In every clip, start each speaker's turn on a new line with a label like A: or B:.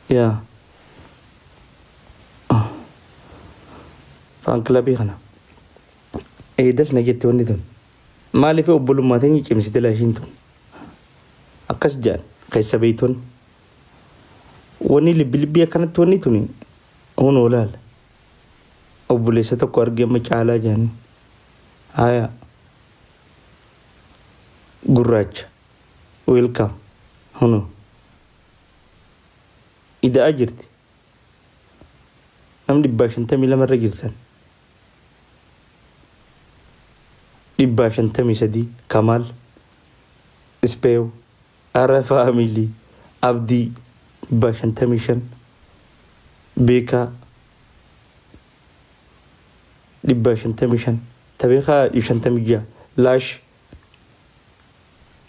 A: Yaa. Fan kilabii kana. Eedas na jette wanni tun. Maaliif obbolummaa teenya cimsite laa ishiin tun. Akkas jedhan keessa beeytonni. Wanni libbi libbii akkanatti wanni tuni hunoo laal. Obboleessa tokko argee amma caalaa jedhanii. Haya. Gurraacha. Welcome. Hunoo. Ida'aa jirti. Nam 152 irra jirtan. 153 Kamaal. Ispeew. Ara faamilii. Abdii. 155. Beekaa. 155. Tabeekaa 56. Laash.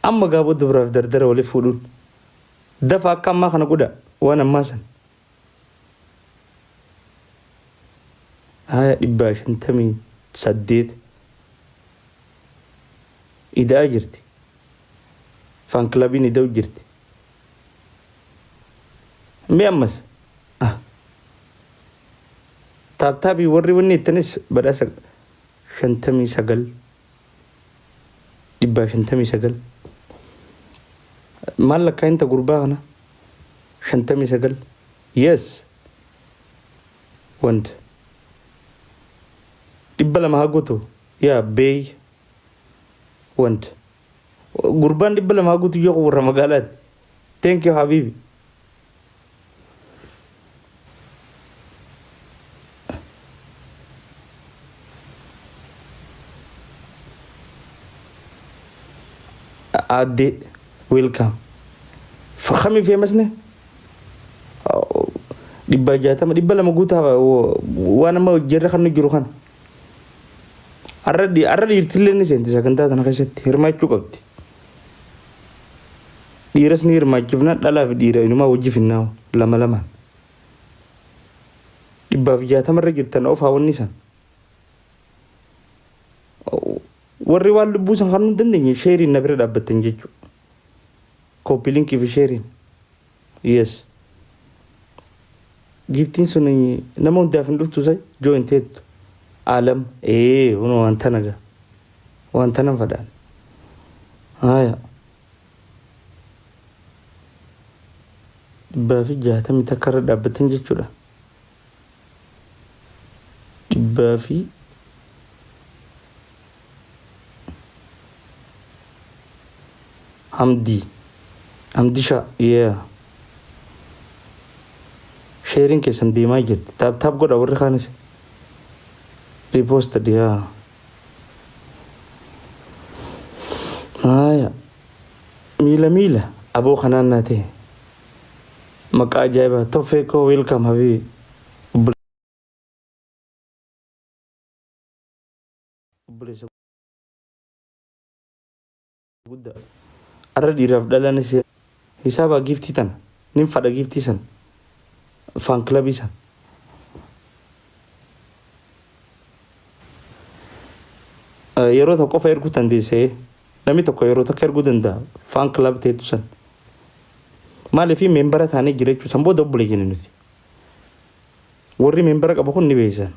A: Amma gaaboo dubraaf dardara wali fuudhuun. Dafa akka ammaa kana godha waan ammaa san. Haya 158 ida'aa jirti. Fan kilabiin ida'u jirti. Mee ammas ah. Taaptaabii warri wanni ittanis badhaasa 59 159 maal lakkaa'inta gurbaa kana 59 yes wand 200 haa guutu yaa beey wand gurbaan 200 haa guutu yoo warra magaalaati thank you habibi. Aaddee welcome. Kami feemasne 160 200 guutaa waan amma jarri kan jiru kana. Arra dhiirtillee ni seenti sagantaa tana keessatti hirmaachuu qabdi. Dhiiras ni hirmaachifna dhalaa fi dhiira inumaa wajji finnaa lama lamaan. 160 irra jirtan of haawwanni san. Warri waan lubbuu san kan hin dandeenye sheeriin na bira dhaabbattan jechuudha. Copy linkii fi sheeriin. Yes. Giiftiin sun nama hundaaf hin dhuftu sai join teettu. Alam ee kun wanta naga. Wanta nan fadhaan. Haya. 161 irra dhaabbattan jechuudha. Dhibbaa fi Hamdii. Hamdisha yeah. Sheeriin keessan deemaa jirti. Tap tap godha warri kaanis. Reposted yaa. Haaya. Miila miila aboo kanaan naa ta'e. Maqaa ajaa'ibaa toffee koo welcome habibi. Obboleessa guddaa. Arra dhiiraaf dhalaanis hisaabaa giiftii tana. Nin fadha giiftii san. Fan kilabii san. Yeroo tokko qofa erguu dandeessee namni tokko yeroo tokko erguu danda'a fan club teettu san. Maaliif meembara taanee jira jechuun san booda obboleeyyan nuti. Warri meembara qabu kun ni beeysan.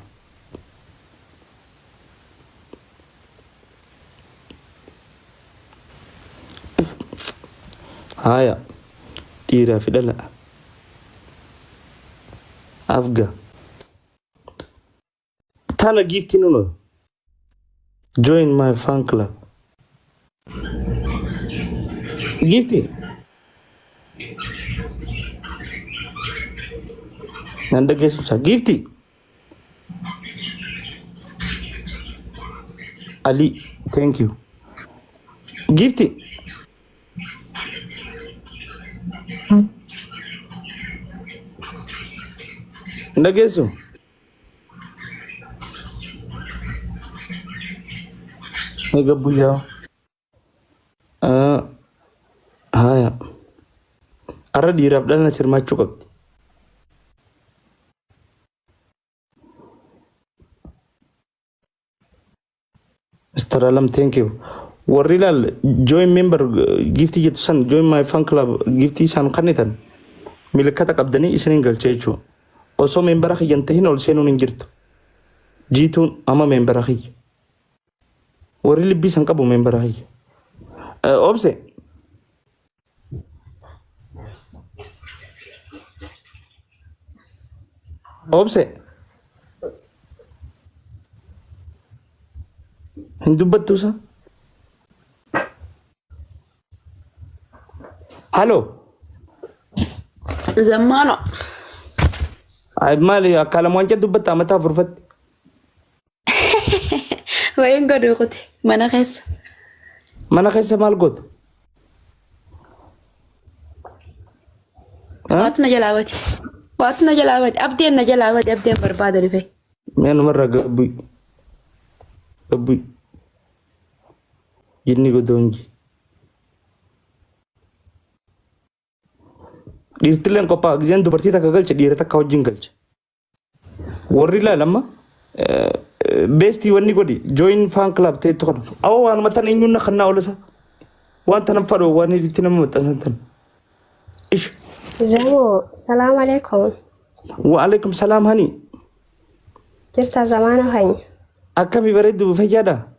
A: Haaya dhiiraa fi dhala. Afga. Tana giiftiin uno. Join my fan club. Giiftii. Nan dhageessu giiftii. Ali, thank you. Giiftii. Hin dhageessu? Eega buyyaa. Haya. Arra dhiiraaf dhalana sirmaachuu qabdi. Mr. Alam, thank you. Warri ilaal join member giftii jettu san join my fan club giftii isaan kennitan Milikkata qabdanii isiniin galchee jechuudha. Osoo meembara kiyya hin tahin ol seenuun hin jirtu. Jiituun amma meembara kiyya. Warri libbii san qabu meembara kiyya. Obse. Obse. Hin dubbattu isa? Halo.
B: Zammaano.
A: Ay, maali akka lama wanca dubbatta mataa furfatti.
B: Wayiin godhu kuti mana keessa.
A: Mana keessa maal goota? Ha?
B: Waatu na jalaa bade. Waatu na jalaa bade. Abdeen na jalaa bade. Abdeen barbaada dhufe.
A: Mee numarraa gabbu'i. Gabbu'i. Jinni godoonji. Dhiirtilleen qophaa gizeen dubartii takka galche dhiira takka wajjin galche. Warri ilaal amma beestii wanni godhi join fan club ta'ettu kana. Awwa waanuma tan eenyuun na kannaa oolasa. Waan tanan fadhoo waan itti nama maxxansan tan. Ish.
C: Zamoo, salaam alaikum.
A: Wa alaikum salaam hani.
C: Jirta zamaana hanya.
A: Akkami bareeddu fayyaadha.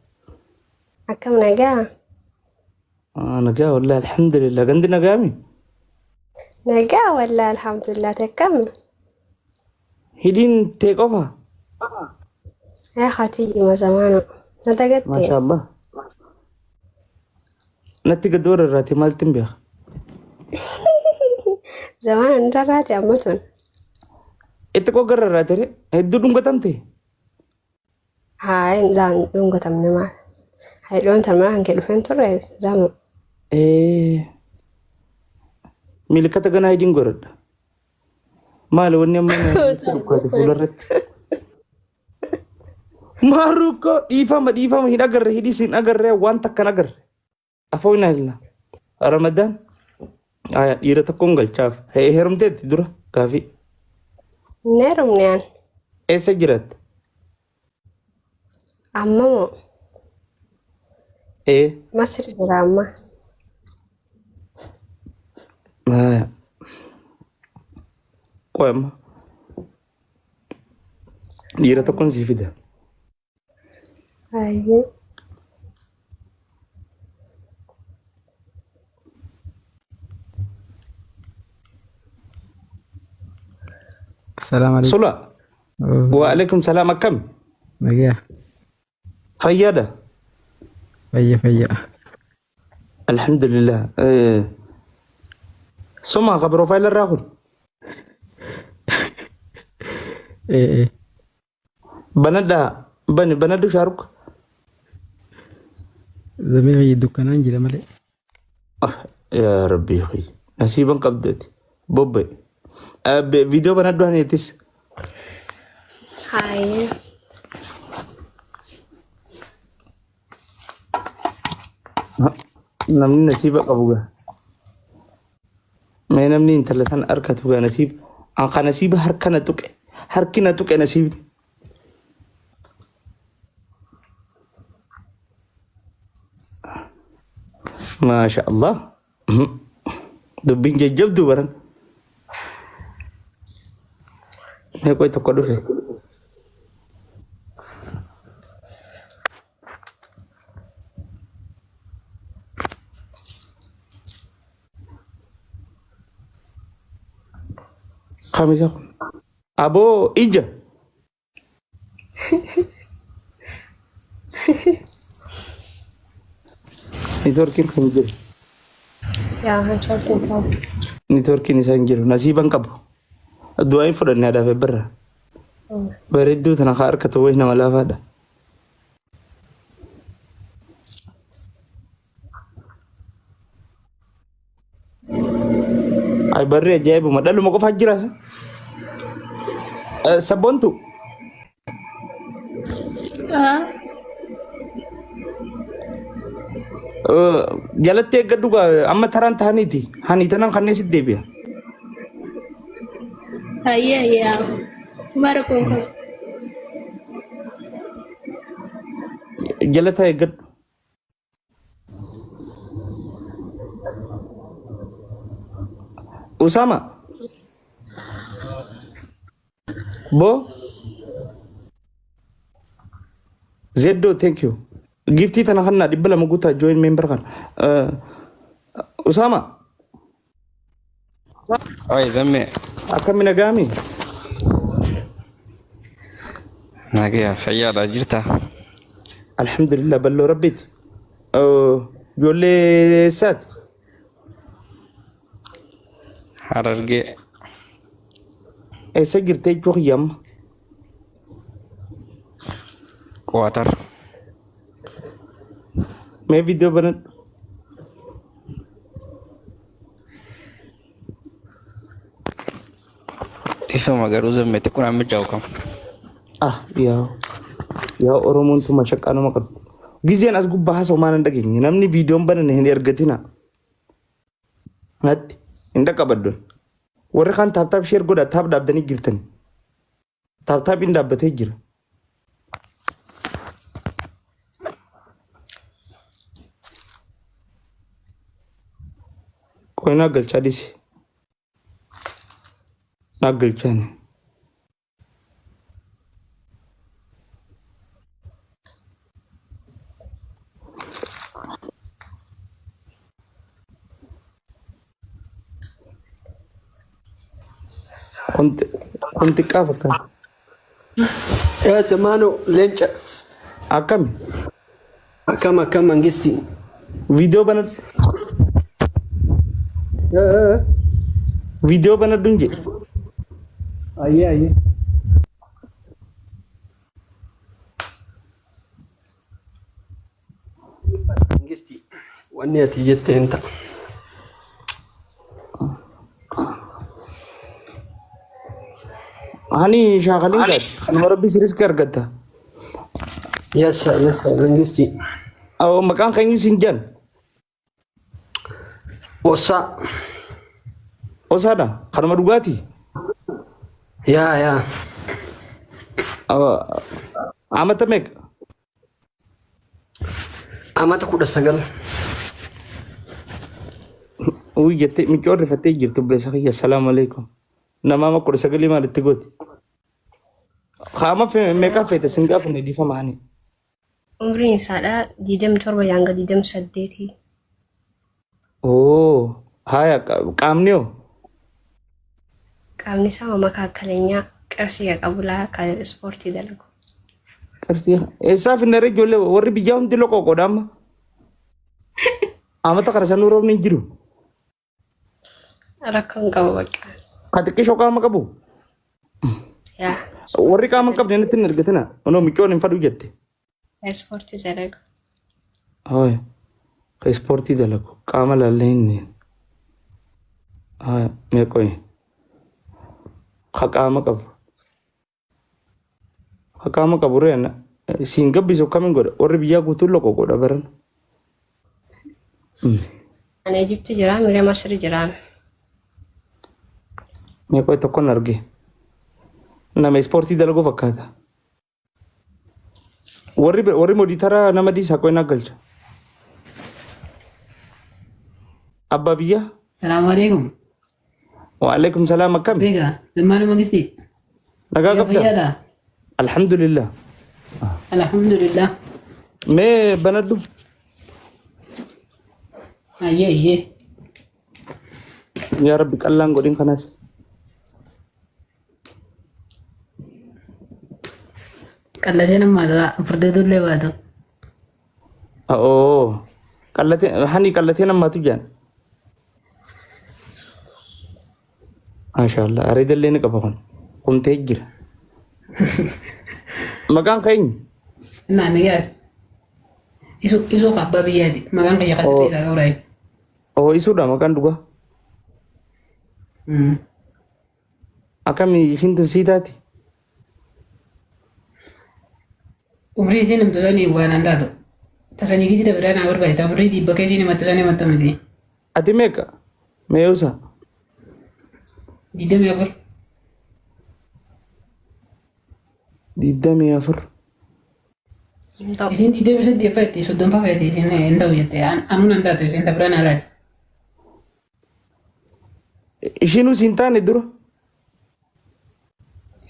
C: Akkam nagaa?
A: Nagaa wallahi alhamdulillah gandi nagaami.
C: Nagaa wallahi alhamdulillah takkam.
A: Hidhiin tee qofa.
C: Yaa hatiyyuma zamaana. Na dagatte.
A: Maasha Allah. Natti gad warra irraati maaltiin beeka.
C: Zamaana nurra raate amma tun.
A: Itti qoo garra irraati hedduu dhungatamte.
C: Haa hin dhungatamne maal. Haidhoon tan mana kan kee dhufeen turre zama.
A: Milikata ganaa hidhiin godhadha. Maali wanni amma natti dhukkate fuularratti. Maaruukoo dhiifama dhiifama hin agarre hidhiis hin agarre waan takka hin agarre. Afoo hin ilaa. Ramadaan aya dhiira tokkoon galchaaf. Heerumteetti dura gaafii.
C: Hin heerumne an.
A: Eessa jiraatta?
C: Amma moo
A: Ee.
C: Masri jira amma.
A: Aya. Qoy amma. Dhiira tokkoon sii fida.
C: Ayyee.
D: Salaam alaikum.
A: Sula. Wa alaikum salaam akkam?
D: Nagaa.
A: Fayyaadha.
D: Fayya fayya.
A: Alhamdulillah. Suma ka profile irraa kun
D: Ee ee.
A: banadhaa bani banadhu shaaruk.
D: Zamee fayya dukkanaan jira malee.
A: Ah, yaa rabbii kiyya. Nasiiban qabdati. Bobba'e. Viidiyoo banadhu haneetis.
C: Haayee.
A: Namni nasiiba qabu gaa. Mee namni intala sana harkatu gaa nasiiba. An ka nasiiba harka na tuqe. Harki na tuqe nasiibni. Maasha Allah. Dubbiin jajjabduu baran. Mee qoy tokko dhufe. Kamisa kun. Aboo ija. Neetworkiin kun jiru.
C: Yaa hancoortiin qabu.
A: Neetworkiin isaa hin jiru. Nasiiban qabu. Du'aa hin fudhanne haadhaaf ebbirra. Bareedduu tana haa harkatu wayi nama laafaadha. Ay barri ajaa'ibuma dhaluma qofaa jira. Sabboontu jalatti eeggadhu gaa amma taraan tahaniiti. Hani tanan kanneen sitti deebi'a.
E: Hayyee hayyee. Mara kun kan.
A: Jala taa'e eeggadhu. Usama. Boo. Zeddoo thank you. Giftii tana kannaa 200 guutaa join member kana. Usaama.
F: Oi, zamme.
A: Akkami nagaami?
F: Nagaya fayyaadha jirta.
A: Alhamdulillah balloo rabbiiti. Ijoollee eessaati?
F: Harargee.
A: Eessa jirtee jechuu kiyya amma?
F: Quwatar.
A: Mee viidiyoo banadhu.
F: Ifama garuu zamme xiqqoon amma jaa'u kam.
A: Ah yaa yaa Oromoon tuma shaqqaa nama qabdi. Gizeen as gubbaa haasa'u maan hin dhageenye namni viidiyoon banane hin ergatina. Natti hin dhaqqabaddoon. Warri kaan taaptaap sheer godha taap dhaabdanii jirtani. Taaptaaphiin dhaabbatee jira. Qoy naa galchaa dhisi. Naa galchaani. Kun kun xiqqaa fakkaata.
G: Yaa Zamaanoo leenca.
A: Akkami?
G: Akkam akkam mangisti.
A: Viidiyoo banadhu. Viidiyoo banadhu hin jedhe.
G: Ayyee ayyee. Mangisti wanni ati jette hin ta'a.
A: Ani shaakaliin gaati. Kanuma rabbi si riskii argatta.
G: Yes sir, yes sir, mangisti.
A: Awwa maqaan keenyu siin jedhan.
G: Osaa.
A: Osaadha. Kanuma dhugaatii.
G: Yaa yaa.
A: Amata meeqa?
G: Amata 19.
A: Uy jettee micoon rifattee jirtu obboleessa kiyya. Assalaamu alaikum. Nama ama 19 maalitti gooti? Qaama meeqa feete sin gaafanne dhiifama ani.
C: Umriin isaadha 27 hanga 28.
A: Oo haya qaamni hoo?
C: Qaamni isaa makaakkaleenya qarsii ka qabu laa kan ispoortii dalagu.
A: Qarsii eessaa finnaree ijoollee warri biyyaa hundi loqoqoodha amma. Amata kana sanuu roobni hin jiru.
C: Rakkoo hin qabu bakka.
A: Ka xiqqishoo qaama qabu.
C: Yaa.
A: Warri qaama hin qabne natti hin ergatina. Onoo micoon hin fadhu jette.
C: Ispoortii dalagu.
A: Haya. Ka ispoortii dalagu qaama laallee inni. Haya mee qoyi. Ka qaama qabu. Ka qaama qabu ree siin gabbisu akkamiin godha warri biyyaa guutuun loqo godha baran.
C: Ani Ijipti jira, Miree Masri jira.
A: Mee qoyi tokkon arge. Nama ispoortii dalagu fakkaata. Warri warri moditara nama dhiisaa qoyi naa galcha. Abbaa biyyaa.
H: Salaamu alaikum.
A: Waalaikum salaam akkami?
H: Beeka, Zammaanuu Mangistii.
A: Nagaa
H: Yaa
A: qabdaa?
H: fayyaadha.
A: Alhamdulillah.
H: Alhamdulillah.
A: Mee banadhu.
H: Ayyee ayyee.
A: Yaa Rabbi qallaan godhin kanas.
H: Qallatee nama ta'a. Furdeetullee baatu.
A: Oo. Qallatee hani qallatee namaatu jaan. Maashaallah areedallee ni qaba kun. Kumtee jira. Maqaan keenya.
H: Innaa ni yaadu. Isu isuu abbaa biyyaati. Maqaan kiyya kan sirrii isaa qabraa.
A: Oo isuudha maqaan dhugaa. Akkami ishiin tun sii taati?
H: Umrii isiin himtu sanii waan an taatu. Tasanii gidi dabiraa naa barbaachisa. Umrii dhiibba kee isiin himattu sanii himattu miti.
A: Ati meeqa? Mee usa?
H: 24.
A: 24.
C: Hin ta'u.
H: Isiin 28 feeti 30 feeti isiin hin ta'u jette. Anuun an taatu isiin dabiraa naa laali.
A: Ishiinuu siin taane dura.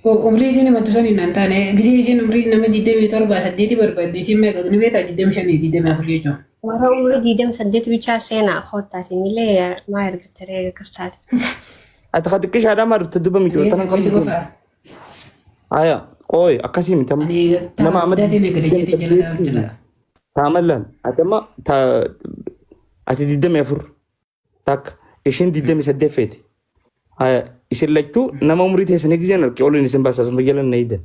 H: Umrii isiin himattu saniin naan taane gisee isiin umrii nama 27 8 barbaadde isiin meeqa ni beektaa 25 24 jechuudha.
C: Warra umrii 28 bichaa seenaa koottaati milee maa ergatte akkas taate.
A: Ati ka xiqqishaadhaa maa dhufte duba miyyoo tana
H: Qoisi qofa.
A: Aya qooy akkasii miti amma.
H: Ani
A: Nama amma
H: guddaatiin eegale jeetiin jala taa'u jala.
A: Taamallaan ati amma ati 24 takka ishiin 28 feete. Aya isin lachuu nama umrii teessanii giseen harki oliin isin baasa asuma jala na hidan.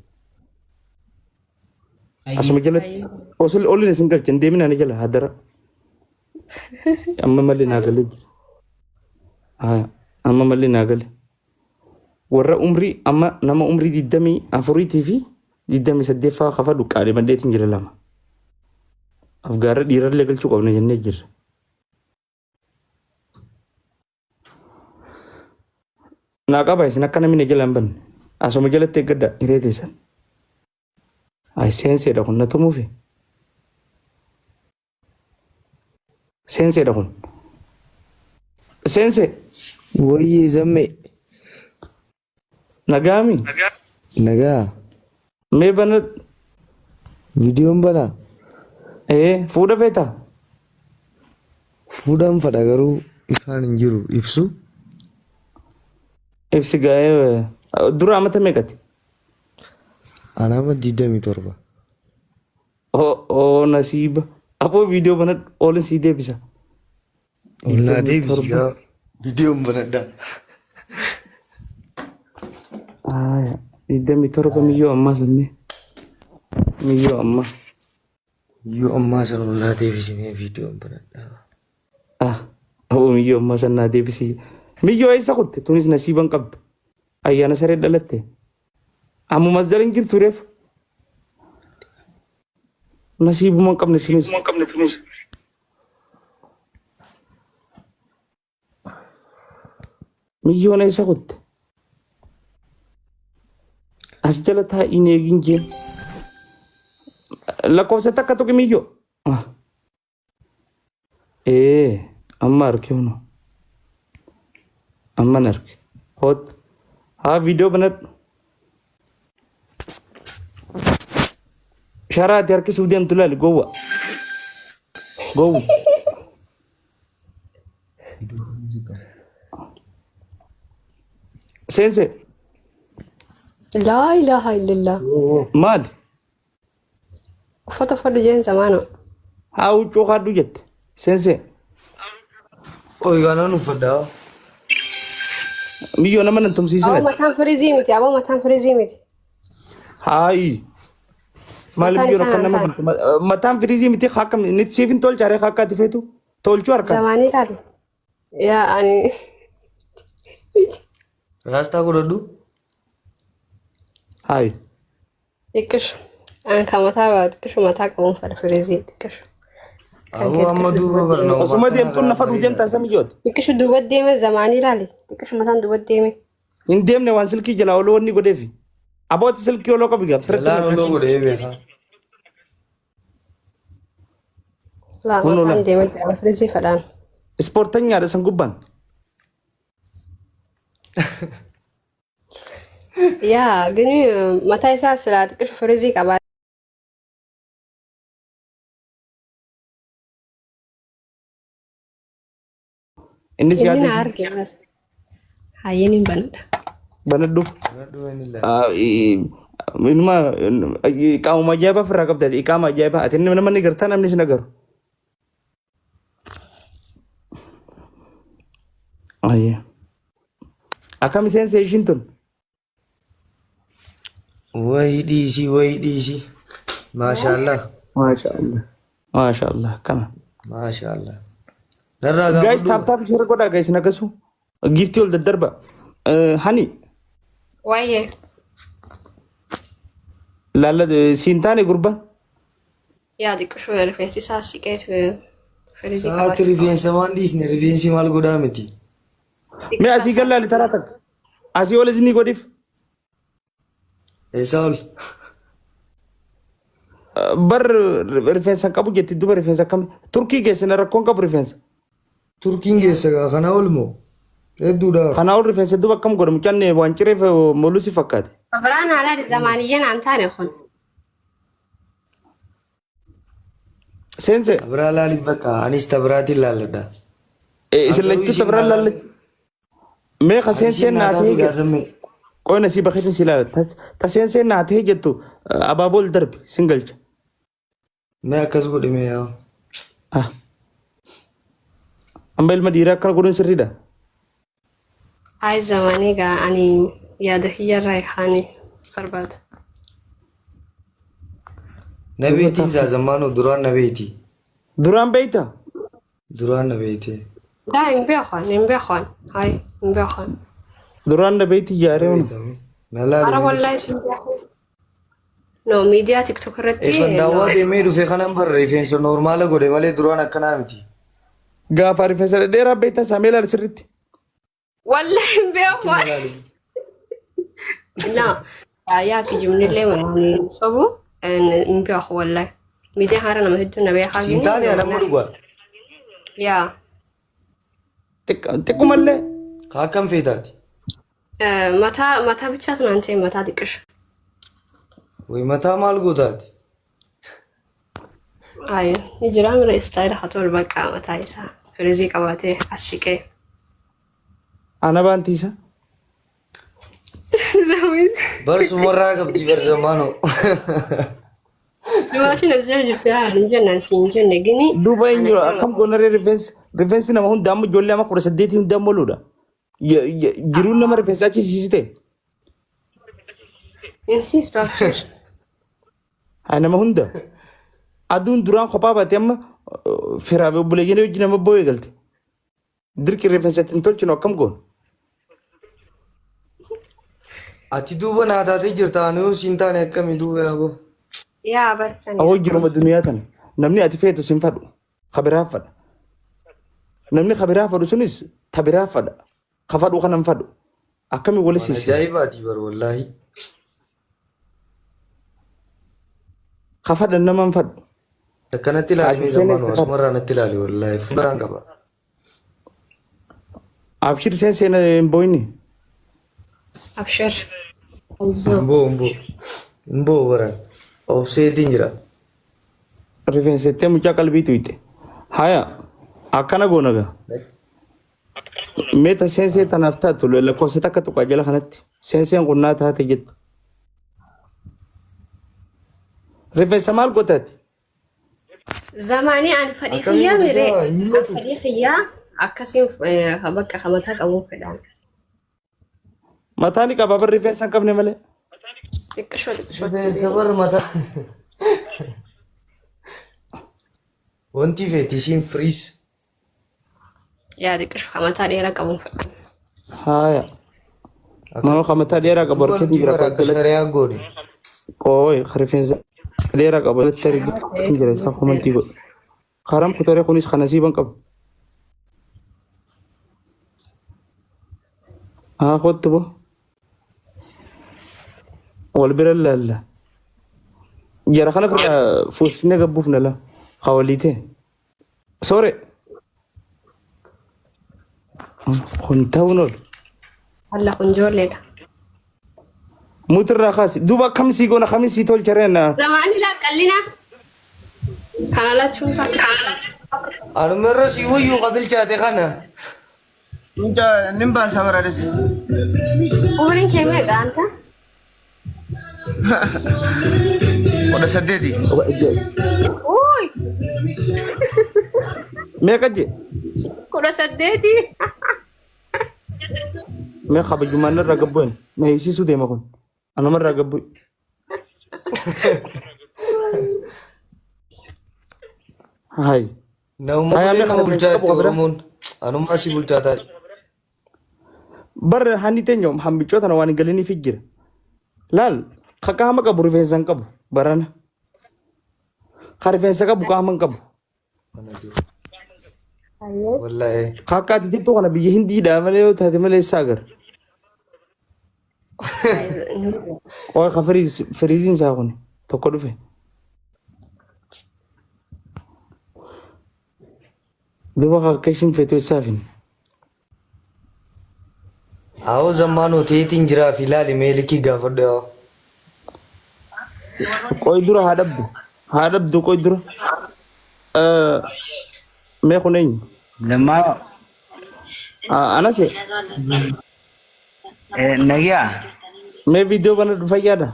A: Asuma jalatti osoo oliin isin galchan deemina ni jala hadara. Amma malli naa galee jira. Aya amma malli naa gale. Warra umrii amma nama umrii 24 fi 28 faa kafa dhuqqaalee maddeetiin jira lama. Afgaarra dhiirallee galchuu qabna jennee jirra. Naa qaba isin akka namni na jala hin banne. Asuma jalatti eeggadha hiree teessan. Ay seenseedha kun na tumuufi. Seenseedha kun. Seensee.
I: Wayyee zammee.
A: Nagaami.
I: Nagaa.
A: Mee bana.
I: Viidiyoon banaa.
A: Ee fuudha feetaa?
I: Fuudhaan fadha garuu ifaan hin jiru ibsu.
A: Ibsi gaa'ee dura amata meeqati?
I: Anaama 27.
A: Oo nasiiba. Aboo viidiyoo banadhu oolin sii deebisa.
I: Ol naa deebisi gaa. Viidiyoon banadha.
A: Aya 27 miyyoo ammaa sanne. Miyyoo ammaa.
I: Yoo ammaa sana ol naa deebisi mee viidiyoon banadha.
A: Ah aboo miyyoo ammaa san naa deebisi. Miyyoo eessa kutte? Tunis nasiiba hin qabdu. Ayyaana saree dhalatte. Ammumas jala hin jirtu reefu. Nasiibuma hin qabne tunis. Miyyoon eessa kutte? As jala taa'iin eegin jeen. Lakkoofsa takka tuqi miyyoo. Ah. Ee amma arge huno. Amman arge. Hot. Haa viidiyoo banadhu. Sharaa ati harkisuuf deemtu laali gowwa. Gowwa. Seense
C: Laa ilaaha illallah.
A: maali?
C: Uffata uffadhu jeen zamaana.
A: Haa huccuu kaadhu jette. Seense
I: Oyi kanan uffadhaa.
A: miyyoo nama nan tumsiisin
C: Aboo
A: ati.
C: mataan firizii miti. Aboo mataan firizii miti.
A: Haayi. Maali
C: Mataan
A: biyyoon
C: isaa
A: akka nama
C: naan
A: bantu? Mataan firiizii miti akka inni siif hin tolchaaree akka ati feetu tolchuu harkaan.
C: Zamaanii taate. Yaa ani.
I: Raastaa godhadhu.
A: Haayi.
C: Xiqqishu. An kan mataa baa xiqqishu mataa qabuun fadha firizii xiqqishu. Kan
I: Aboo
C: kee
I: amma
C: xiqqishu
I: duuba
C: duuba deeme.
I: barnoomaa
A: Osuma
I: kana
A: deemtuun
I: karaa
A: nafa dhuudeen
I: bareedaadha.
A: taasisa miyyooti.
C: Xiqqishu duuba deeme zamaanii ilaali. Xiqqishu mataan duuba deeme.
A: Hin deemne waan silkii jalaa oloo wanni godheefi. Abooti silkii oloo qabi gaaf sirriitti
I: Jalaan oloo
A: naqashi.
I: godhee beekaa.
C: Laa
A: Kun
C: mataan
A: ola.
C: deema jira firizii fadhaan.
A: Ispoortanyaadha san gubbaan.
C: Yaa gini mataa isaa silaa xiqqishu firizii qabaa.
A: Innis
C: Inni
A: yaada
C: na
A: isin
C: arge bar. Hayyeen hin banadha.
A: banadhu.
I: Banadhu inni laala.
A: Inuma qaamuma ajaa'ibaa ofirraa qabda. Qaama ajaa'ibaa. Ati nama ni gartaa namni sin agaru. Ayyee. Akkam seensa ishiin tun?
I: Wayi dhiisii wayi dhiisii. Maashaallah.
A: Maashaallah. Maashaallah. Akkana.
I: Maashaallah. Narraa
A: Guys,
I: gaafadhu.
A: tap tap share godhaa guys nagasu. Giftii ol daddarba. Hani
C: Wayyee.
A: laalla siin taane gurbaan.
C: Yaa xiqqishu rifeensi isaa siqeetu firizii
I: Sa'aati
C: qabaachuu qaba.
I: rifeensa waan dhiisne rifeensi maal godhaa miti.
A: Mee
C: Xiqqishaa
A: asii
C: isaa
A: gallaali taraa takka. Asii ol isinii godhiif.
I: Eessaa ol?
A: Bar rifeensa hin qabu jetti duba rifeensa akkami. Turkii geessina rakkoon qabu rifeensa.
I: Turkiin geessa gaa kanaa ol moo? Hedduudha.
A: Kanaa ol rifeensa duuba akkam godha mucaan waan cireef moluu si fakkaate.
C: Biraan haala zamaaniyyeen aan taane kun.
A: Seense.
I: Tabiraa laaliif bakka anis tabiraatiin laalladha.
A: Isin lachuu tabiraan laalle. Mee ka seenseen naa ta'e
I: jettu.
A: Qoyna sii bakkeetiin si ilaala. Ta seenseen naa ta'e jettu abaaboo ol darbi sin galcha.
I: Mee akkas godhi mee yaa.
A: Amma ilma dhiiraa akkana godhuun sirriidha.
C: Ay zamanii gaa ani yaada kiyyarraa kaanii barbaada.
I: Nabeetiin isaa zammaanuu duraan nabeeti.
A: Duraan beeyta?
I: Duraan nabeeti.
C: Daa hin beekan hin beekan hay hin beekan.
A: Duraan nabeeti ijaaree hunda.
C: Ara wallahi sin beekan. No miidiyaa TikTok irratti.
I: Eefan daawwaa deemee dhufe kanan barra rifeensa noormaala godhe malee duraan akkanaa miti.
A: Gaafa rifeensa dhedheeraa beektan samee ilaali sirriitti.
C: Wallahi hin beeku. No yaa kijibnillee waan sobu hin beeku wallahi. Miidiyaa haaraa nama hedduu na beekaa.
I: Siin taane anamma dhugaa.
C: Yaa.
A: Xiqqumallee.
I: Kaa akkam feetaati?
C: Mataa mataa bichaatu naan ta'e mataa xiqqisha.
I: Way mataa maal gootaati?
C: Ayi ni jira mira istaayila haa tolu bakka mataa isaa firizii qabaatee as siqee.
A: Ana baantiisa.
I: Bar sumarraa qabdii bar zamaanoo.
C: Dubartiin as jala jirti haa hin jennaan siin jenne gini.
A: Duuba eenyu akkam goonaree rifeensi rifeensi nama hundaa amma ijoollee amma 18 hundaa moluudha. Jiruun nama rifeensa achi siisite.
C: Insiistu abshir.
A: Haa nama hunda. Aduun duraan kophaa baate amma firaa fi obboleeyyan wajjin nama boo'ee galte. Dirqi rifeensa ittiin tolchinu akkam goona?
I: Ati duuba naa taatee jirta ani yoo siin taane akkami duuba yaaboo.
C: Yaa bartani.
A: Awoo jiruma duniyaa tana. Namni ati feetu sin fadhu. Ka biraa fadha. Namni ka biraa fadhu sunis ta biraa fadha. Ka fadhu kana hin fadhu. Akkami wali
I: Waan
A: siisina?
I: ajaa'ibaati bar wallaahi.
A: Ka fadhan nama hin fadhu.
I: Akkanatti ilaali mee
A: Ati seenee
I: zammaanoo
A: itti fadhu.
I: asumarraa natti ilaali wallaahi fuulduraan qaba.
A: Abshir seen seena hin boo'ini.
C: Abshir. Ayizoo.
I: Hin boo hin boo. Hin boo baran. Obseetiin jira.
A: Rifeensa ittee mucaa qalbii tuyxe. Haya akkana goona gaa. Mee ta seensee tanaaf taatu lakkoofsa takka tuqaa jala kanatti. Seenseen kun naa taate jettu. Rifeensa maal gotaati?
C: Zamaanii ani fedhii
I: Akkamii
C: kiyyaa
I: godhe
C: miree.
I: isaa hin
C: Ani
I: mul'atu.
C: fedhii kiyyaa akkasiin bakka mataa qabuun fedhaan.
A: Mataa ni qaba bar rifeensa hin qabne malee.
C: Xiqqishoo xiqqishoo.
I: Rifeensa bar mataa. Wanti feeti isiin firiis.
C: Yaa xiqqishoo mataa dheeraa qabuun fedhaan.
A: Haaya. Nama kan mataa dheeraa qabu
I: Duuba
A: harkatti
I: nuti
A: jira
I: bara akka shari'aa goone.
A: Qooyi rifeensa dheeraa qabu jalatti arginu jira isaa komantii godhu. Karam kutaree kunis kan nasiiban qabu. Haa kottu bo. Wal bira laalla. Jara kana firraa fuusnee gabbuufna la. Hawaliitee. Soore. Kun ta'uun ol.
C: Alla kun ijoolleedha.
A: Mutirraa kaasi. Duuba akkam sii goona akkamiin sii tolcha na.
C: Zamaanii laa qallina. Kana lachuun takka.
I: Anuma irra si wayyuu qabilchaate kana.
J: Mucaa nin baasa barades.
C: Umriin kee meeqa anta?
J: 18.
C: Uy!
A: Meeqa je?
C: 18.
A: Mee kabajumaan irraa gabbu'en. Na hiisisuu deema kun. Anuma irraa gabbu'e. Hai.
I: Nama
A: Hayaa
I: godhee
A: mee
I: nama
A: kana
I: bulchaa
A: qabu
I: itti
A: bira.
I: Oromoon. Anummaa si bulchaa taa'e.
A: Barra hanni teenya hambicoo tana waan hin galiniif jira. Laal ka qaama qabu rifeensa hin qabu barana. Ka rifeensa qabu qaama hin qabu.
I: Wallaahi.
A: Ka akka ati jettu kana biyya hindiidhaa malee yoo taate malee isaa agarra. Qoy ka firiiziin isaa kun tokko dhufe. Duuba ka akka ishiin feetu isaaf hin.
I: Awoo zammaanoo teetiin jiraa fi ilaali mee likii gaafadhu yaa.
A: Qoy dura haa dhabdu. Haa dhabdu qoy dura. Mee kun eenyu?
K: Zammaanoo.
A: Anase.
K: Nagiyaa.
A: Mee viidiyoo bana fayyaadha.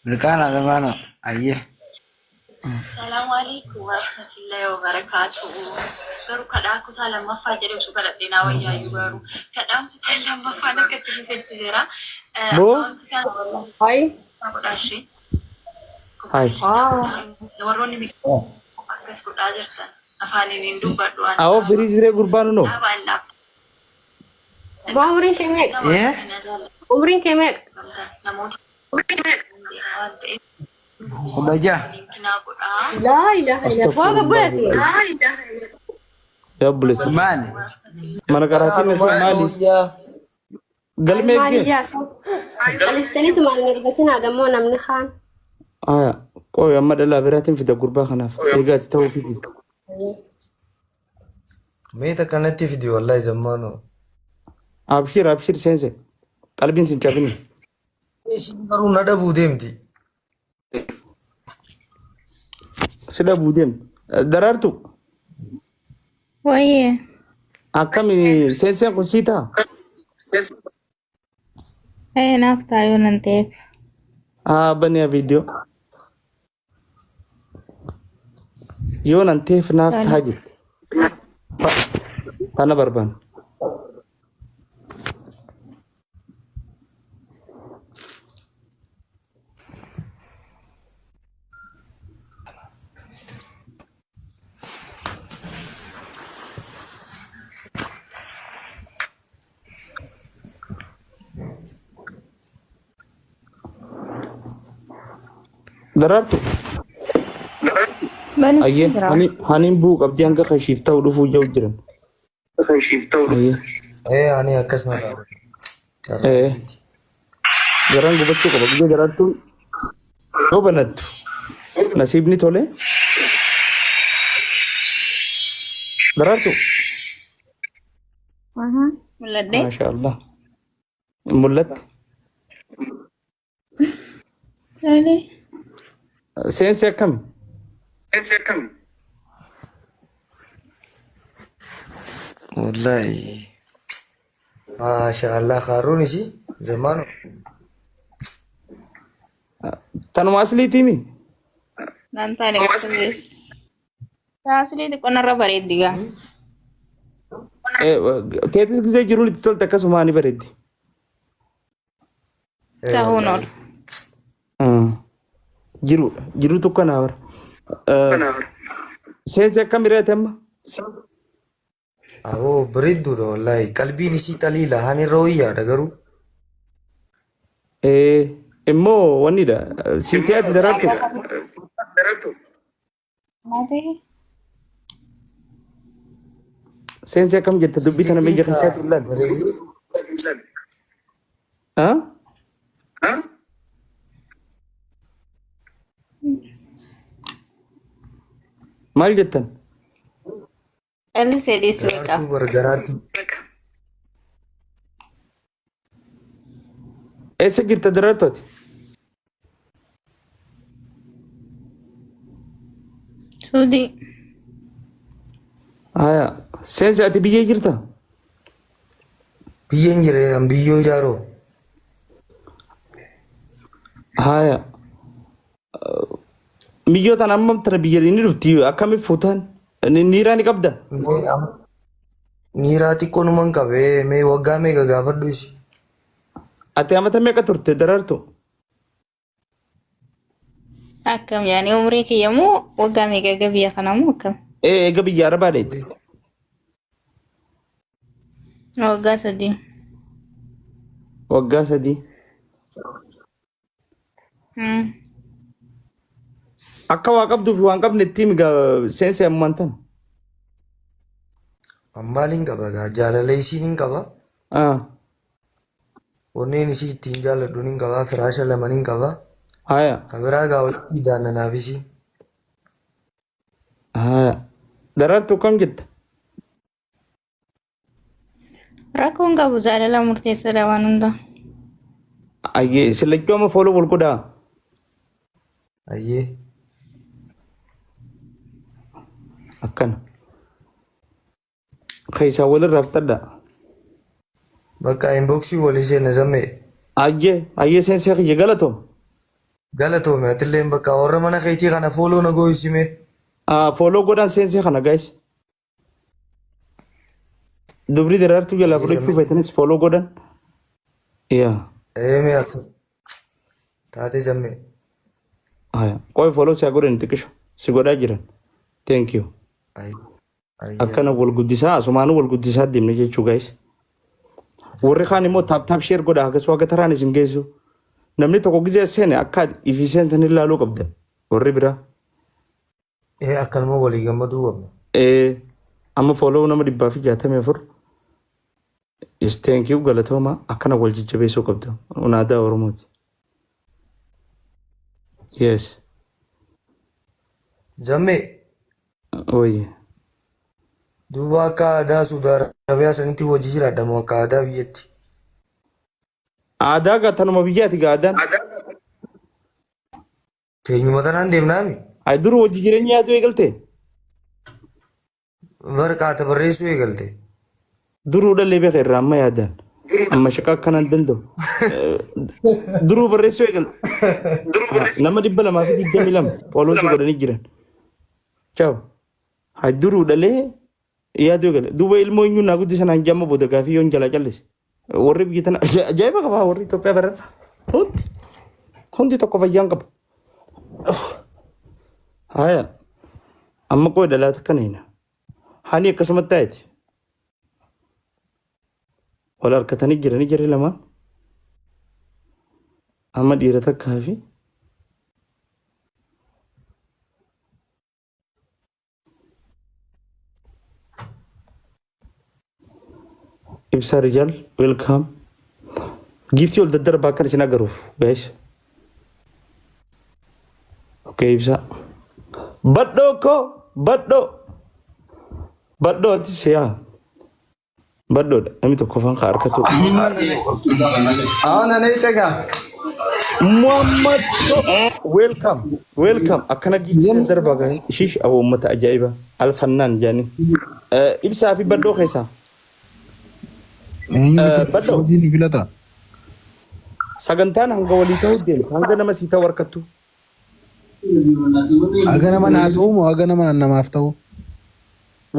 K: Milkaana zammaanoo. Ayyee.
L: Salaamu alaikum warahmatullahi wabarakatuh. Garuu kadhaa kutaa lammaffaa jedhe osoo kadhadhee naa wayyaayyuu garuu kadhaan kutaa lammaffaan akka itti fufetti jira.
A: Boo.
L: Akkaawuntii kana wallahi
C: Hayi.
L: godhaa ishee.
A: Hayi.
L: Warroonni akkas godhaa jirtan afaaniin hin dubbadhu waan
A: Awoo firii siree gurbaan noo.
L: dhaabaa hin dhaabdu.
C: Boo umriin kee meeqa?
K: Eh?
C: Umriin kee meeqa?
L: Namoota waan ta'eef
K: 16.
L: linkinaa godhaa.
C: Laa ilaaha illa. Boo gabbaati.
A: Yaa obboleessa.
K: Maali?
A: Mana qaraatiin isa maali? Galmee
C: Maali
A: eegee?
C: jaasa? Calistaniitu maal hin argatinaa dammoo namni kaan.
A: Aya, qoy amma dhalaa biraatiin fida gurbaa kanaaf. Eegaati ta'uu fidi.
I: Mee takka natti fidi wallahi zammaanoo.
A: Abshir abshir seense. Qalbiin sin cabini.
I: Isiin garuu na dhabuu deemti.
A: Si dhabuu deemti. Daraartu
E: Wayyee.
A: akkami seenseen kun sii ta'a?
E: Ee naaf taayoo nan ta'eef.
A: Haa baniya viidiyoo. Yoo nan ta'eef naaf
E: Tole.
A: ta'a jette. Tana barbaanna. Daraartu.
E: Banuutti
A: Ayyee
E: jira.
A: haniin bu'uu qabdii hanga kashiif ta'u dhufuu jiru jiran. Ayyee.
I: Ee ani akkas na dhaaba. Carraa
A: Ee.
I: isiiti.
A: Garaan gubachuu qaba. Guyyaa daraartuun yoo banattu nasiibni tole. Daraartu.
E: Mul'adhee.
A: Maasha Allah. Mul'atte.
E: Tole.
A: Seensi akkami?
I: Wallahi. Maasha Allah kaaruun isii zammaanoo.
A: Tanuma asliitiimi?
E: Naan taane qofti. Taasilee xiqqoo narra bareeddi gaa.
A: Keetis gisee jiruun itti tolte akkasuma ni bareeddi.
I: Ee
E: Ta'uun
I: wallahi.
E: oolu.
A: Jiruudha. Jiruutu kanaa bara. Seensi akkam reete amma?
I: Aboo bareedduudha wallahi. Qalbiin isii xaliila hani irra wayyaadha garuu.
A: Immoo wannidha. Siitii ati daraartu.
E: Maatee.
A: Seensi akkam jetta dubbii tana
I: Siitii
A: biyya keessaatti ilaali.
I: bareedduu.
A: Maal jettan?
E: Callisee dhiisi beekaa.
I: Daraartuu bar garaatti.
A: Eessa jirta daraartu ati?
E: Suudii.
A: Haya. Seensi ati biyya jirta?
I: Biyyeen jira an biyyoo jaaroo.
A: Haya. Miyyoo tana amma tana biyya inni dhufti akkamiif fuutaan? Niiraa ni qabda?
I: Niiraa xiqqoo numan qabee mee waggaa meeqa gaafadhu isi.
A: Ati amata meeqa turte daraartu?
E: Akkam yaani umrii kiyya moo waggaa meeqa eega biyya kanaa moo akkam?
A: Ee eega biyya arabaa dheete.
E: Waggaa 3.
A: Waggaa 3. Akka waa qabduu fi waan qabne itti himi gaa seensi ammaan tana.
I: An maaliin qaba gaa jaalala isiin hin qaba. Onneen isii ittiin jaalladhu nin qaba firaasha lama nin qaba.
A: Haya.
I: Ka biraa gaa walitti daannanaaf isii.
A: Haya. Daraartuu kam jetta?
E: Rakkoon qabu jaalala murteessaadha waan hunda.
A: Ayyee sillachuu amma follow wal godhaa.
I: Ayyee.
A: Akkana. Keessaa walirraa fixadhaa.
I: Bakka inboxii walii seenna zammee.
A: Ayyee ayyee seensee kiyya galatoom.
I: Galatoome atilleen bakka warra mana keetii kana follow na gooyisime.
A: Follow godhaan seensee kana guys. Dubri daraartuu jalaa fudhachuu feetanis follow godhan. Yaa.
I: Eemee akka taatee zammee.
A: Haya. Qoy follow si haa godhan xiqqisho. Si godhaa jiran. Thank you. Akkana wal guddisaa asumaanuu wal guddisaa deemne jechuu guys. Warri kaan immoo tap tap share godhaa akkasuma akka taraan isin geessu. Namni tokko gizee seene akka ifii seentan ilaaluu qabdan. Warri biraa.
I: Ee akkanuma walii gammaduu qabna.
A: Ee amma follow nama 164. Yes, thank you galatooma akkana wal jajjabeessuu qabda. Kun aadaa Oromooti. Yes.
I: Zammee
A: Wayye.
I: duuba akka aadaa Suudi Arabiyaa sanitti hojii jiraadha moo akka aadaa biyyatti?
A: Aadaa gaa tanuma biyyaati gaa aadaan.
I: Teenyuma tanaan deemnaami.
A: Ay dur hojii jireenya yaaduu eegalte.
I: Barqaata barreessuu eegalte.
A: Duruu dhallee beeka irraa amma yaadaan. Amma shaqa akkanaan danda'u. Duruu barreessuu eegalte. Nama 222 follow godhanii jiran. Ciao. Hay duruu dhalee yaaduu eegale. Duuba ilmoo eenyuun naa guddisan hangi amma booda gaafii yoon jalaa callise. Warri biyya tana ajaa'iba qaba warri Itoophiyaa baran. Hundi hundi tokko fayyaan qaba. Haya amma qoy dhalaata akkana hina. Hani akkasumatti taa'eeti. Wal harkatanii jiranii jarri lamaan. Amma dhiira takkaa fi Ibsaa Rijaal welcome. Giiftii ol daddarbaa akkan isin agaruuf guys. Okay Ibsaa. Badhoo koo badhoo. Badhoo atis yaa. Badhoodha namni tokkoffaan ka harkatu.
J: Awana na ita ga.
A: Muhammad welcome welcome akkana giiftii daddarbaa guys. Ishiish awwa uummata ajaa'iba alfannaan jaanii. Ibsaa fi badhoo keessaa.
M: Eenyu
A: Badhoo.
M: ni filata?
A: Sagantaan hanga walii ta'uu deemta hanga nama sii ta'u harkattu.
M: Haga nama naa ta'u moo haga nama namaaf ta'u?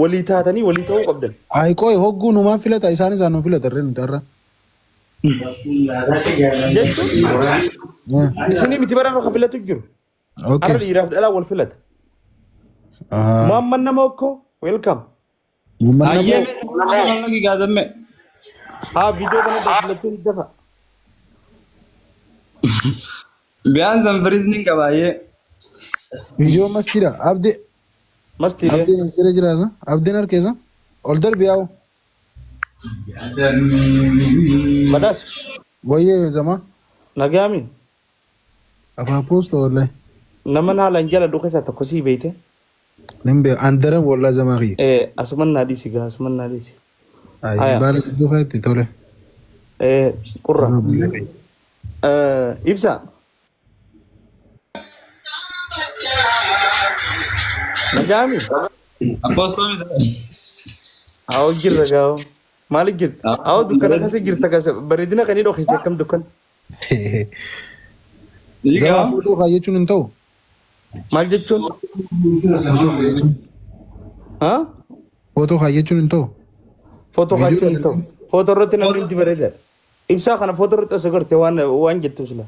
A: Walii taatanii walii ta'uu qabdan.
M: Ayi qoy hogguu numaan filata isaan isaan nu filata irree nuti har'a.
A: Jechuun isinii miti bara kan filatu jiru.
M: Okay.
A: Har'a dhiiraaf dhalaa wal filata. Muhammad nama okkoo welcome.
J: Ayyee mee gaazamme.
A: Haa viidiyoo kana dabalatee dafa.
J: Biyaan zanfiriisni qaba ayyee.
M: Viidiyoo mastiidha. Abdii.
A: Mastiidha.
M: Abdiin as jira jiraata. Abdiin harkeessa. Ol darbi yaa'u.
A: Badaas.
M: Wayyee zama.
A: Nagaami.
M: Abaapoos ta'u wallahi.
A: Nama haalaan jaaladhu keessaa tokko sii beeyte.
M: Nin beeku. Andaran wallahi zamaa kiyya.
A: Asuman naa dhiisi gaa asuman naa dhiisi.
M: Ayi
A: Haya.
M: baala gidduu keetti tole.
A: Qurra. Ibsa. Nagaami.
J: Apostoomi.
A: Haa jirra gaa. Maali jirta? Haa dukkana keessa jirta keessa bareedina kan hidhoo keessa akkam dukkana.
M: Zamaa fuudhuu kaa jechuun hin ta'u.
A: Maal jechuun? Haa?
M: Footoo kaa jechuun hin ta'u.
A: Footoo kaachuun hin ta'u. Footoo irratti namni hundi bareedaadha. Ibsaa kana footoo irratti osoo garte waan waan jettu sila.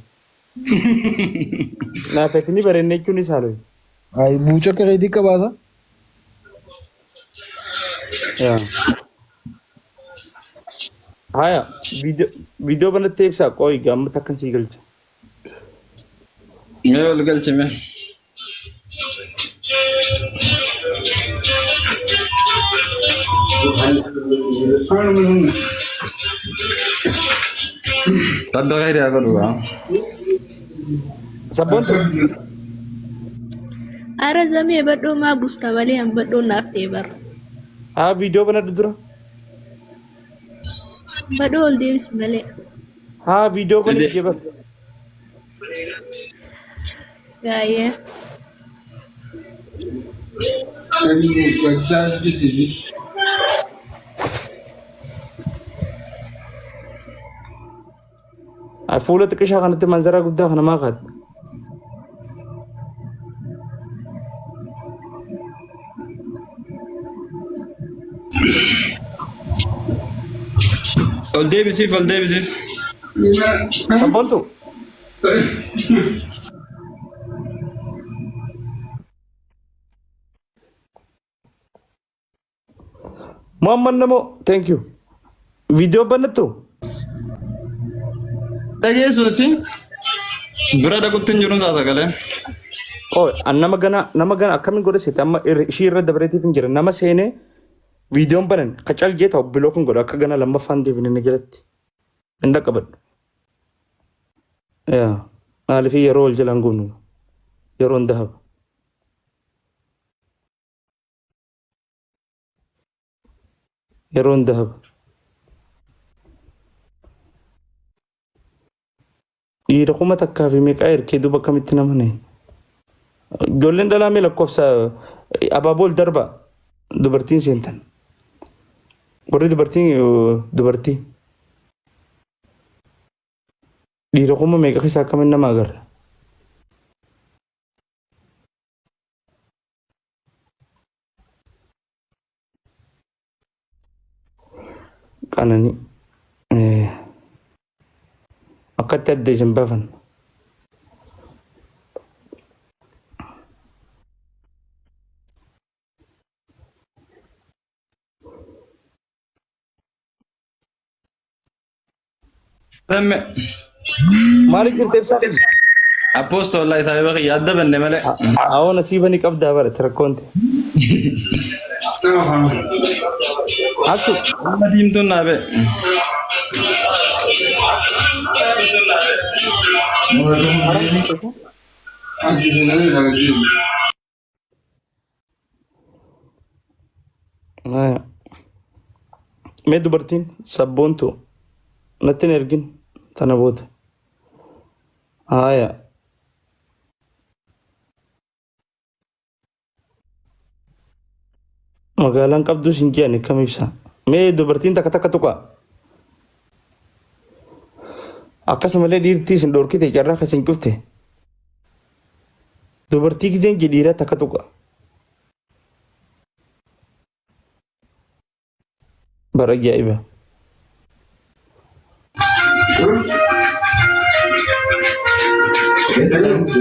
A: Naaf ni bareedne jechuun isaa looyi.
M: Ayi buuca akka keetii qabaasa.
A: Yaa. Haya viidiyoo banattee ibsaa qooyi gaamma takkan sii galcha.
J: Mee ol galchi mee. Rabbi khayri haa godhu gaa.
A: Sabboontu.
N: Ara zamee badhoo maa busta malee an badhoon naaf ta'e bara.
A: Haa viidiyoo banadhu dura.
N: Badhoo ol deebisi malee.
A: Haa viidiyoo bani jeba.
N: Gaayee.
A: Fuula xiqqishaa kanatti manzaraa guddaa kana maa kaadda?
J: Ol deebisiif ol deebisiif.
A: Sabboontu. Muhammad Namo, thank you. Viidiyoo banattu?
J: Dhageessuusi bira dhaqutti hin jiru ta'a sagalee.
A: Oh, an nama gana akkamiin godha seete amma ishii irra dabareetiif hin jira. Nama seenee viidiyoon banan kacal jee ta'u biloo kun godha akka gana lammaffaan deebine na jalatti. Hin dhaqqabadhu. Yaa maaliif yeroo wal jalaan gubnu yeroon dahaba. Yeroon dahaba. Dhiira 1000 fi meeqaa ergee duuba akkamitti nama nahi. Ijoolleen dhalaa mee lakkoofsa abaaboo ol darba dubartiin seentan. Warri dubartiin dubartii. Dhiira kuma meeqa keessa akkamiin nama agarra? Qananii. Akkatti adda isin baafan.
J: Zamme.
A: Maaliif jirta ibsaa?
J: Apostol wallahi saahiba kiyya adda banne malee.
A: Awoo nasiiba ni qabdaa bara rakkoonte. Asu.
J: Amma diimtuun naa ba'e.
A: Mee dubartiin sabboontu natti hin ergin tana booda. Haaya. Magaalaan qabdus hin je'ani kam ibsa. Mee dubartiin takka takka tuqaa. Akkasumallee dhiirtii isin dhorkite carraa kan isin cufte. Dubartii gizeen je dhiiraa takka tuqa. Bara ajaa'iba.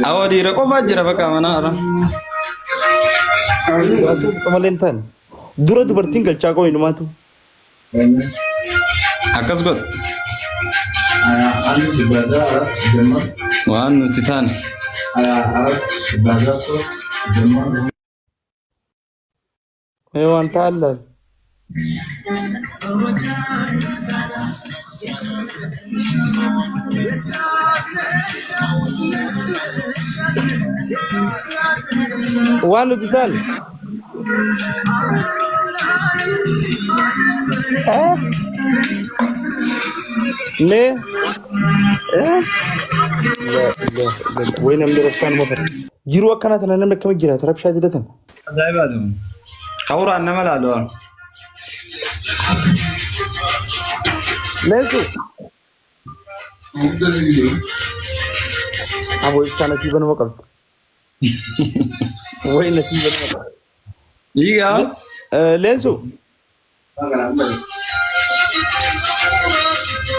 J: Awwa dhiira qofaa jira bakka mana hara.
A: Waasuun malee hin taane. Dura dubartiin galchaa qabu inumaatu.
J: Akkas godhu. Waan nuti taane.
A: Mee waan ta'an laal. Waan nuti taane. Mee. Way namni rabshaan mofata. Jiruu akkanaa tana namni akkamitti jiraata rabshaa jidatan.
J: Ajaa'ibaati. Kawuraan nama laalu.
A: Leensu. Aboo ibsaa nasiiba nama qabdi. Way nasiiba nama qabdi.
J: Dhiigaa.
A: Leensu.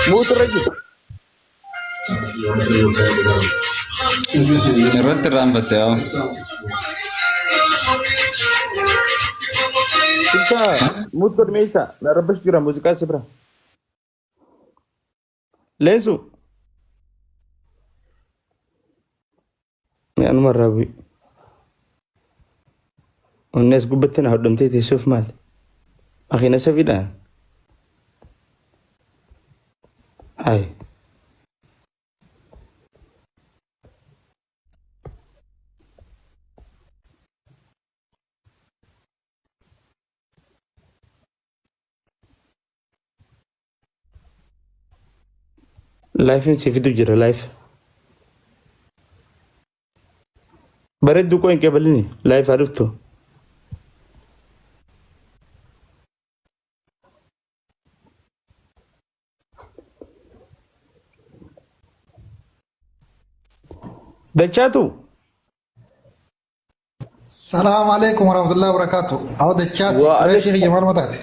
A: Muuturra jiru.
J: Irratti irraanfatte yaa.
A: Ibsaa muut godhame ibsaa. Rabbash jira muuziqaa si bira. Leensu. Mee anuma irraa bu'i. Onni as gubbatti na hodhamtee teessuuf maali? Makiina safiidhaan. Hayi. Laayifiin si fidu jira laayif. Bareedduu koo hin qeebalini laayif haa dhuftu. Dachaatu.
M: Salaamu alaikum warahmatullahi wabarakatuh. Awo dachaasi
A: Wa
M: reeshii
A: alaikum.
M: kiyya maal mataate?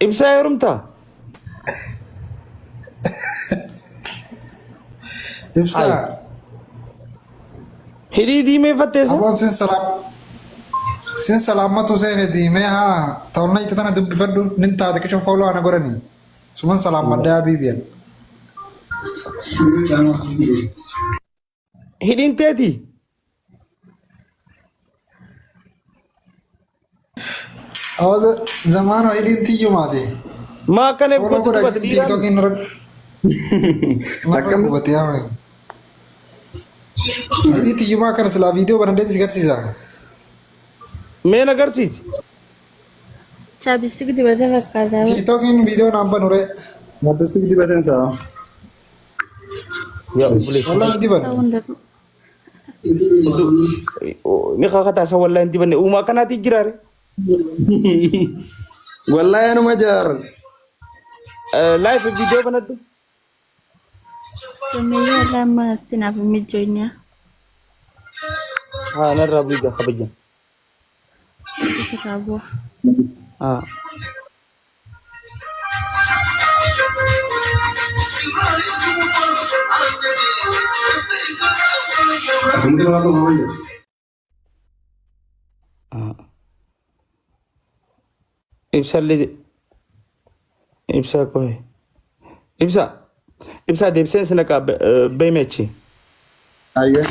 A: Ibsaa heerumtaa? Ay.
M: Ibsaa.
A: Hidhii diimeeffatteessa?
M: Aboon sin salaam sin salaammatu seene diimee haa ta'onna itti tana dubbifadhu nin taate qisho fooloo ana godhanii suman salaammadha yaa biibiyan.
A: Hidhiin teeti?
M: Awo zamaanoo hidhiin tiyyumaati.
A: Maa akkana
M: Fooloo
A: goota
M: godha
A: dubbata dhiiraan?
M: tiiktookiin narra narra qubate yaa. Hidhii tiyyumaa kana silaa viidiyoo banadhee si garsiisa.
A: Mee na garsiisi.
N: Chaapistik dibatee fakkaata.
M: Tiiktookiin viidiyoo naan banu ree.
J: Chapstick dibateen isaa.
A: Yaa obboleessa.
M: Wallah hin dibanne.
N: Ta'uu hin danda'u.
A: Ni kakataa isa wallaahi hin dibanne. Uumaa akkanaati jiraare.
J: Wallahi anuma jaar.
A: Laayif viidiyoo banadhu.
N: Sumayyaa lama itti naaf hin mijoonyaa.
A: Haa narraa bu'ii kabajan.
N: Isirraa bu'a.
A: Haa. Ibsallee ibsaa qoy. Ibsa ibsaa deebiseen si naqaa beemechi.
J: Ayyee.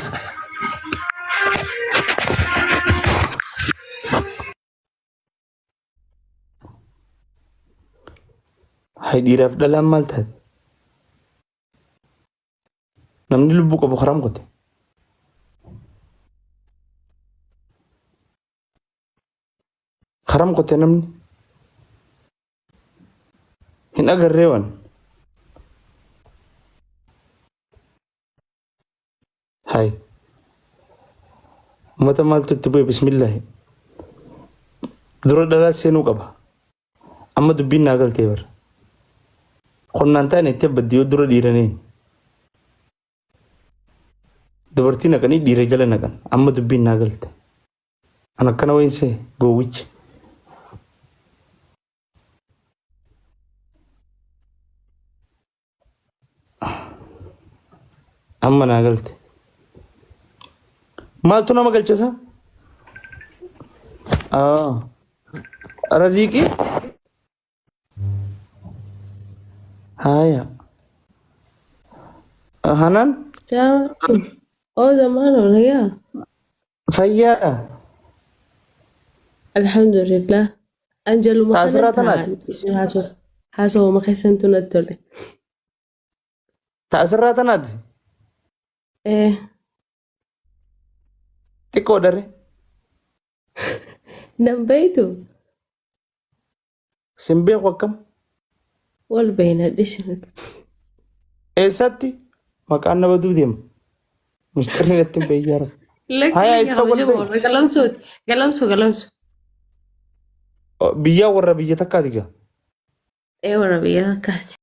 A: Hay dhiiraaf dhalaan maal taate? Namni lubbuu qabu karam qote. Karam qote namni. Hin agarree waan. Hay. Uummata maaltu itti bu'e bismillaahi. Dura dhalaa seenuu qaba. Amma dubbiin naa galtee bara. Qonnaan taane itti abbaddi yoo dura dhiiraneen. Dubartii naqanii dhiira jala naqan. Amma dubbiin naa galte. An akkana wayin see gowwichi. Amma naa galte. Maaltu nama galchisa? Ah. Raziiqii? Haaya. Hanaan?
N: Oo zamaanoo nagaa.
A: Fayyaadha.
N: Alhamdulillah. An jaluma kanan
A: Taasirraa tanaati.
N: taa'an isin haasoo haasawuma keessantu natti tole.
A: Taasirraa tanaati.
N: Eh,
A: Xiqqoo dare.
N: nan beeytu
A: Sin beeku akkam?
N: wal beeyna dhishi.
A: Eessatti? Maqaan nama baduu deema. Misxirri natti hin beeyyaa rabbi. Haya
N: Lakkii
A: eessa wal
N: kabajamoo
A: beeyna?
N: warra galamsooti. Galamsoo galamso.
A: Biyyaa warra biyya takkaati gaa.
N: Ee warra biyya takkaati.